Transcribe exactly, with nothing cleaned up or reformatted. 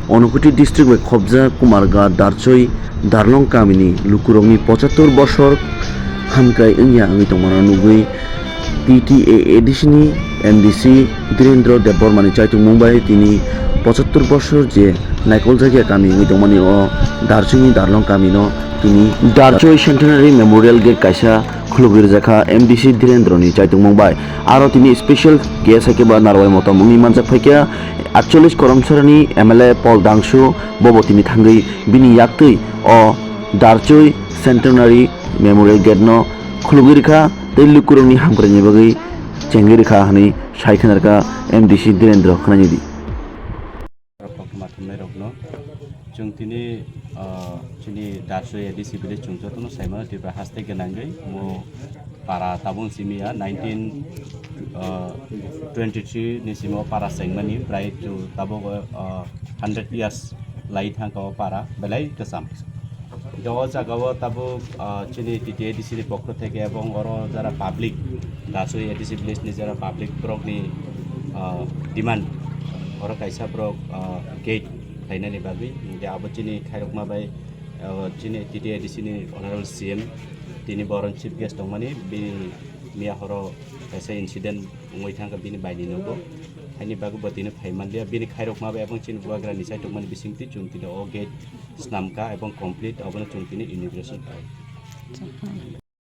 Unakoti district bai khobjak Kumarghat Darchoi Darlong kamini lukurokni pochattor bosor hamkrai wngya wngwi tongmano nugwi T T A A D C ni M D C Dhirendra Debbarma ni chaitumung bai tini pochattor bosor je naikoljakya kami wngwi tongmani o Darchoini Darlong kamino tini Darchoi Centenary Memorial Gate kaisa khulugwi rwjakha M D C Dhirendra ni chaitumung bai. Aro tini special guest hai khe ba narwai motom wngwi manjak phaikha aatchollish Karamsarani M L A Paul Dangsu, bobo tini thangwi bini yaktwi o Darchoi Centenary Memorial Gate no khulugwi rwkha tei lukurokni hamkraini bagwi chengwi rwkha hwnwi sai khna rwkha M D C Dhirendra. Khwnani di. Koktwma thumnairokno chwng tini, ah, chini Darchoi A D C village chwng jotono saimano Tripura haste gwnangwi mo para tabung simi ya nineteen, ah, twenty three ni simi o para chengmani brai chu tabuk, ah, hundred years lai thangka o para belai kwcham. Hingke o jaga o tabuk, ah, chini T T A D C ni pokho theke ebong oro jara public, Darchoi A D C village ni jara public borok ni, ah, demand oro kaisa borok, ah, gate khlainani bagwi, hingke abo chini khairokma bai, ah, chini T T A D C ni honorable C M tini boron chief guest tongmani, bini miya horo kaisa incident wngwi thangkha bini baini nogo, haini bagwi bo tini phai manliya, bini khairokma bai ebong chini bubagra ni chaitokmani bisingtwi chwng tini o gate swnamkha ebong complete obono chwng tini inauguration khlai.